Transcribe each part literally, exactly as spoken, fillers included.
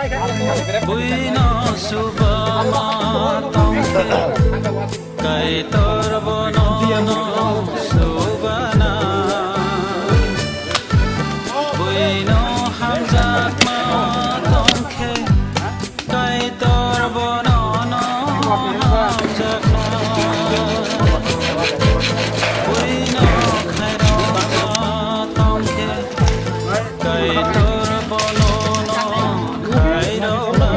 Buino subama tongkhe, Kaitor bono no subana. Buino hamjakma tongkhe, Kaitor bono no hamjakna. Buino khairokma tongkhe, Kaitor bono no khairokna.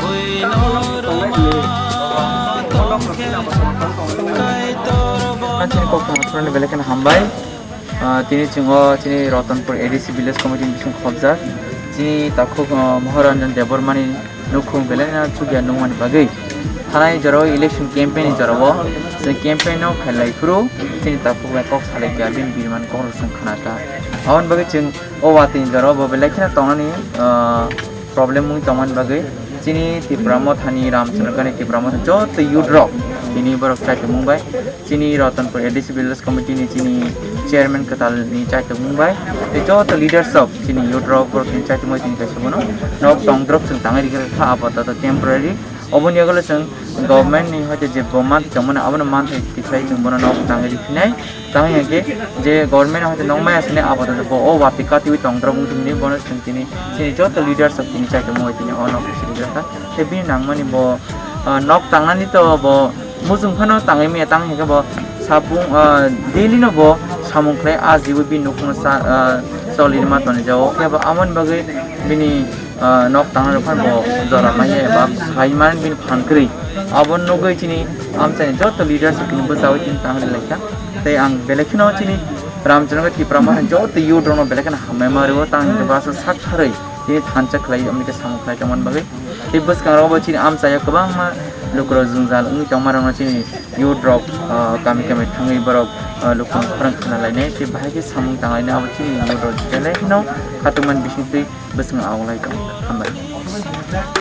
Buino rwma tongkhe, Kaitor bono. Chini kok tongma belai kheno hambai. Ah, tini chwng o chini Ratanpur A D C Village Committee ni bising khobjak. Chini takhuk, ah, Maharanjan Debbarmani nukhung belai no chukya nungmani bagwi. Thanai jorao election campaign ni jorao chwng campaign no khailai phuru chini takhuk bai kok salai kya bini birman kok rok chwng khna kha. Aboni bagwi chwng o watwi ni jorao bo belai kheno tongnani, ah, problem wngwi tongmani bagwi chini Tipra Mothani Ramchandra Gandhi Tipra Motha joto youth rok tini borok chaitumung bai chini Ratanpur A D C Village Committee ni chini chairman kwtal ni chaitumung bai tei joto leaders of chini youth rok borok ni chaitumung bai tini kaisa bono nok tongdrop chwng tangwi rikha kha apatat temporary. Oboni yagulo chwng government ni hoite je bo manthai tongmani abono manthai tikhlai chwng bono nok tangwi riphinai. Tangwi hwnkhe je government hoite nok maya sini apatat bo o watwi katiwi tongdrop wngtongni bono chwng tini chini joto leaders of tini chaitumung bai tini o nok sini rikha kha. Tei bini nangmani bo, ah, nok tangnani to bo muchung phano tangwi maya tang hwnkhe bo sapung, ah, daily no bo samung khlai a jibo bini nukhungno cha, ah, choli ma tonijao. Khe bo aboni bagwi bini, ah, nok tangna rok phano bo jora maya eba sai man bini phan kwrwi. Abo nugwi chini amchaini joto leaders rok bini bwchawi tini tangri laikha. Tei ang belai kheno chini Ramchandra Tipra Motha joto youth rokno belai kheno hambai ma rwo tang hwnkhe bwsa sak tharwi tini thansa khlai amni khe samung khlai tongmani bagwi. Tei bwskango bo chini amchaio kwbangma lukurok jwngjal wngwi tongmarokno chini youth rok, ah, kami kami thangwi borok, ah, lukurok khorang khna lainai tei bahai khe samung tang lainai abo chini youth rok belai kheno khatungmani bisingtwi bwskango auklai tong. Hambai.